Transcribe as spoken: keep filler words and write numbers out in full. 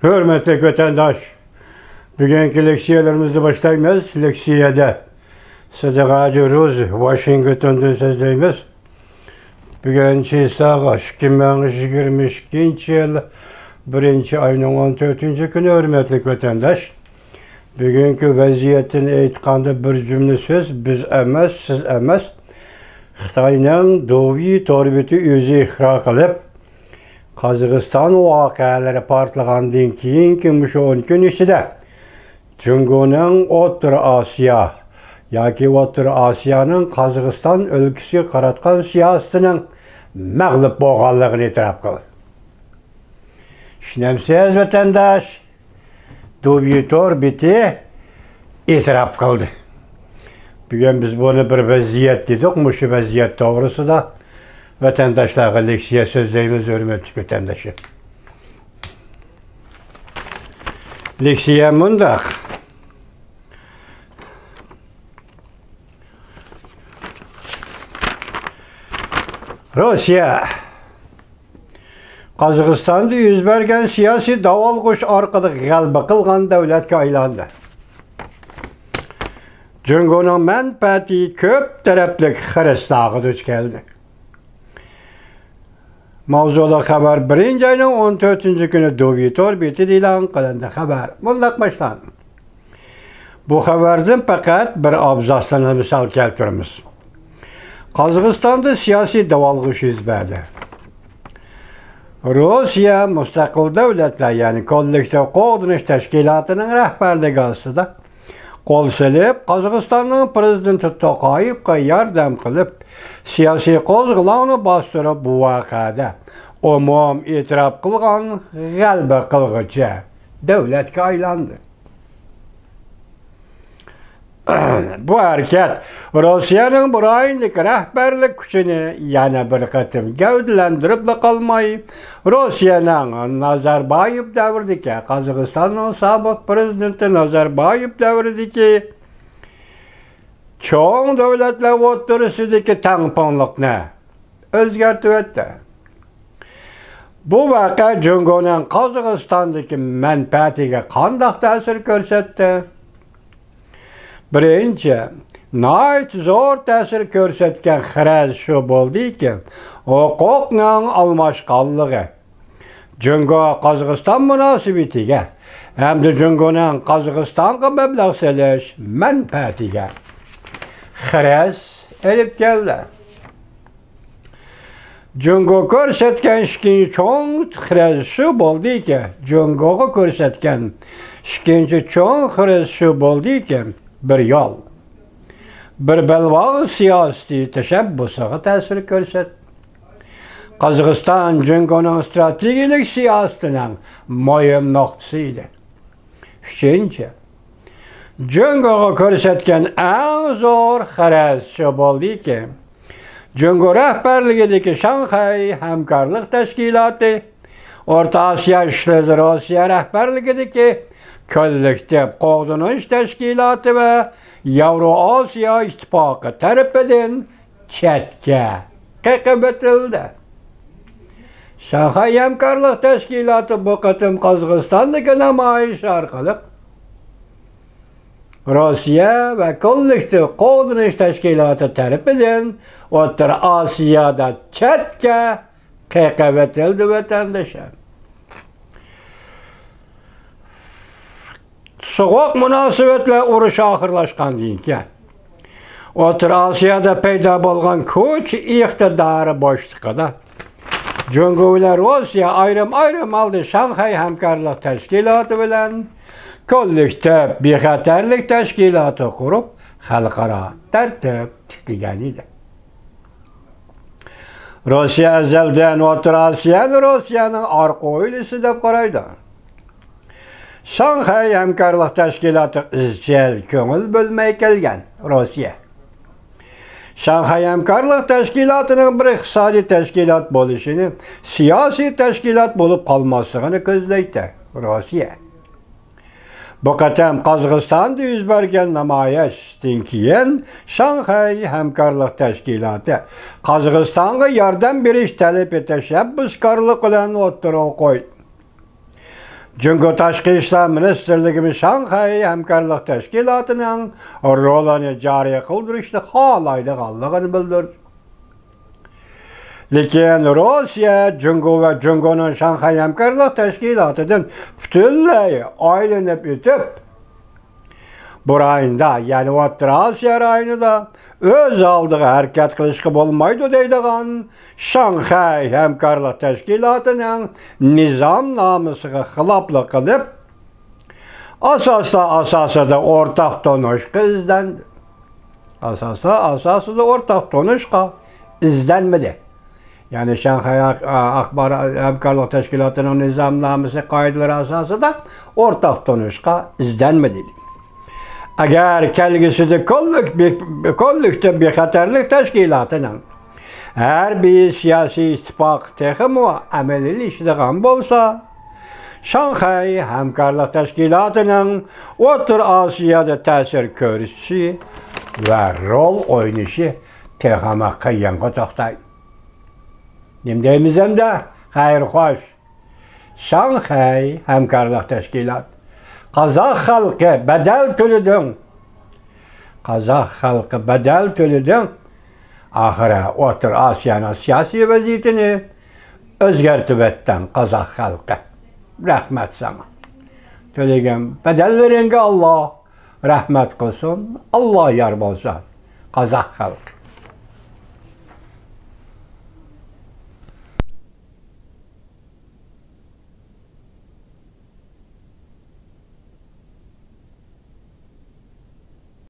ھۆرمەتلىك ۋەتەنداش، بۈگۈنكى لېكسىيەلىرىمىزنى باشلايمىز. لېكسىيەدە سىدىق ھاجى روزى، ۋاشىنگتوندىن سۆزلەيمىز. بۈگۈن چىساغاش، ئىككى مىڭ يىگىرمە ئىككىنچى يىل بىرىنچى ئاينىڭ ئون تۆتىنچى كۈنى. ھۆرمەتلىك ۋەتەنداش، بۈگۈنكى ۋەزىيەتتىن ئېيتقاندا، بىر جۈملە سۆز، بىز ئەمەس، سىز ئەمەس، خىتاينىڭ دوۋيى تور بېتى ئۆزى ئىقرار قىلىپ، قازاقىستان ۋەقەلىرى پارتلىغاندىن كېيىنكى مۇشۇ ئون كۈن ئىچىدە جۇڭگونىڭ ئوتتۇرا ئاسىيا ياكى ئوتتۇرا ئاسىيانىڭ قازاقىستان ئۆلكىسىگە قاراتقان سىياسىتىنىڭ مەغلۇپ بولغانلىقىنى ئېتىراپ قىلدى. چۈشىنەمسىز، ۋەتەنداش؟ دوۋيى تور بېتى ئېتىراپ قىلدى. بۈگۈن بىز بۇنى بىر ۋەزىيەت دېدۇق. مۇشۇ ۋەزىيەت توغرىسىدا ۋەتەنداشلارغا لېكسىيە سۆزلەيمىز، ھۆرمەتلىك ۋەتەنداشلار. لېكسىيە مۇنداق. روسىيە قازاقىستاندا يۈز بەرگەن سىياسىي داۋالغۇش ئارقىلىق غەلىبە قىلغان دۆلەتكە ئايلاندى. جۇڭگونىڭ مەنپەئەتى كۆپ تەرەپلىك خىرىسلارغا دۇچ كەلدى. ماۋزۇلۇق خەۋەر بىرىنچى ئاينىڭ ئون تۆتىنچى كۈنى دوۋيى تور بېتىدە ئېلان قىلىندى. خەۋەر مۇنداق باشلاندى. بۇ خەۋەردىن پەقەت بىر ئابزاسنى مىسال كەلتۈرىمىز. قازاقىستاندا سىياسىي داۋالغۇش يۈز بەردى. روسىيە مۇستەقىل دۆلەتلەر، يەنى كوللېكتىپ قوغدىنىش تەشكىلاتىنىڭ رەھبەرلىكى ئاستىدا قول سېلىپ، قازاقىستاننىڭ پىرېزىدېنتى توقايېۋقا ياردەم قىلىپ، سىياسىي قوزغىلاڭنى باستۇرۇپ، بۇ ۋەقەدە ئومۇم ئېتىراپ قىلغان غەلىبە قىلغۇچى دۆلەتكە ئايلاندى. بۇ ھەرىكەت روسىيەنىڭ بۇ رايوندىكى رەھبەرلىك كۈچىنى يەنە بىر قېتىم گەۋدىلەندۈرۈپلا قالماي، روسىيەنىڭ نازاربايېۋ دەۋرىدىكى، قازاقىستاننىڭ سابىق پىرېزىدېنتى نازاربايېۋ دەۋرىدىكى چوڭ دۆلەتلەر ئوتتۇرىسىدىكى تەڭپۇڭلۇقنى ئۆزگەرتىۋەتتى. بۇ ۋەقە جۇڭگونىڭ قازاقىستاندىكى مەنپەئەتىگە قانداق تەسىر كۆرسەتتى؟ بىرىنچى، ناھايىتى زور تەسىر كۆرسەتكەن خىرەس شۇ بولدىكى، ھوقۇقنىڭ ئالماشقانلىقى جۇڭگو-قازاقىستان مۇناسىۋىتىگە ھەمدە جۇڭگونىڭ قازاقىستانغا مەبلەغ سېلىش مەنپەئەتىگە خىرەس ئېلىپ كەلدى. جۇڭگو كۆرسەتكەن ئىككىنچى چوڭ خىرەس شۇ بولدىكى، جۇڭگوغا كۆرسەتكەن ئىككىنچى چوڭ خىرەس شۇ بولدىكى، بىر يول، بىر بەلباغ سىياسىتى تەشەببۇسىغا تەسىر كۆرسەتتى. قازاقىستان جۇڭگونىڭ ئىستراتېگىيەلىك سىياسىتىنىڭ مۇھىم نۇقتىسى ئىدى. ئۈچىنچى، جۇڭگوغا كۆرسەتكەن ئەڭ زور خىرەس شۇ بولدىكى، جۇڭگو رەھبەرلىكىدىكى شاڭخەي ھەمكارلىق تەشكىلاتى، ئورتا ئاسىيا ئىشلىرىدا روسىيە رەھبەرلىكىدىكى كوللېكتىپ قوغدىنىش تەشكىلاتى ۋە ياۋرو ئاسىيا ئىتتىپاقى تەرىپىدىن چەتكە قېقىۋېتىلدى. شاڭخەي ھەمكارلىق تەشكىلاتى بۇ قېتىم قازاقىستاندىكى نامايىش ئارقىلىق روسىيە ۋە كوللېكتىپ قوغدىنىش تەشكىلاتى تەرىپىدىن ئوتتۇرا ئاسىيادا چەتكە قېقىۋېتىلدى، ۋەتەنداشلار. سوغۇق مۇناسىۋەتلەر ئۇرۇشى ئاخىرلاشقاندىن كېيىن، ئوتتۇرا ئاسىيادا پەيدا بولغان كوچا ئىقتىدارى بوشلۇقىدا جۇڭگو بىلەن روسىيە ئايرىم-ئايرىم ھالدا شاڭخەي ھەمكارلىق تەشكىلاتى بىلەن كوللېكتىپ بىخەتەرلىك تەشكىلاتى قۇرۇپ، خەلقئارا تەرتىپ تىكلىگەن ئىدى. روسىيە ئەزەلدىن ئوتتۇرا ئاسىيانى روسىيەنىڭ ئارقا ھويلىسى دەپ قارايدۇ. شاڭخەي ھەمكارلىق تەشكىلاتىغا ئىزچىل كۆڭۈل بۆلمەي كەلگەن روسىيە شاڭخەي ھەمكارلىق تەشكىلاتىنىڭ بىر ئىقتىسادىي تەشكىلات بولۇشىنى، سىياسىي تەشكىلات بولۇپ قالماسلىقىنى كۆزلەيتتى. روسىيە بۇ قېتىم قازاقىستاندا يۈز بەرگەن نامايىشتىن كېيىن، شاڭخەي ھەمكارلىق تەشكىلاتى قازاقىستانغا ياردەم بېرىش تەلىپى تەشەببۇسكارلىق بىلەن ئوتتۇرىغا قويدى. جۇڭگو تاشقى ئىشلار مىنىستىرلىكىمۇ شاڭخەي ھەمكارلىق تەشكىلاتىنىڭ رولىنى جارى قىلدۇرۇشنى خالايدىغانلىقىنى بىلدۈردى. لېكىن روسىيە جۇڭگو ۋە جۇڭگونىڭ شاڭخەي ھەمكارلىق تەشكىلاتىدىن پۈتۈنلەي ئايلىنىپ ئۆتۈپ، بۇ رايوندا، يەنى ئوتتۇرا ئاسىيا رايونىدا ئۆز ئالدىغا ھەرىكەت قىلىشقا بولمايدۇ دەيدىغان شاڭخەي ھەمكارلىق تەشكىلاتىنىڭ نىزامنامىسىغا خىلاپلىق قىلىپ، ئاساسلار ئاساسىدا ئورتاق تونۇشقا ئىزدەندى. ئاساسلار ئاساسىدا ئورتاق تونۇشقا ئىزدەنمىدى. يەنى شاڭخەي ئاخ-، ئاخبارات ھەمكارلىق تەشكىلاتىنىڭ نىزامنامىسى قائىدىلىرى ئاساسىدا ئورتاق تونۇشقا ئىزدەنمىدى. ئەگەر كەلگۈسىدە كوللېك-، بى-، كوللېكتىپ بىخەتەرلىك تەشكىلاتىنىڭ ھەربىي سىياسىي ئىتتىپاق تېخىمۇ ئەمەلىيلىشىدىغان بولسا، شاڭخەي ھەمكارلىق تەشكىلاتىنىڭ ئوتتۇرا ئاسىيادا تەسىر كۆرسىتىشى ۋە رول ئوينىشى تېخىمۇ قىيىنغا توختايدۇ. نېمە دەيمىز ئەمدى؟ خەير خوش. شاڭخەي ھەمكارلىق تەشكىلات. قازاق خەلقى بەدەل تۆلىدىڭ. قازاق خەلقى بەدەل تۆلىدىڭ. ئاخىرى ئوتتۇرا ئاسىيانىڭ سىياسىي ۋەزىيىتىنى ئۆزگەرتىۋەتتىڭ قازاق خەلقى. رەھمەت ساڭا. تۆلىگەن بەدەللىرىڭگە ئاللا رەھمەت قىلسۇن. ئاللا يار بولسۇن. قازاق خەلقى.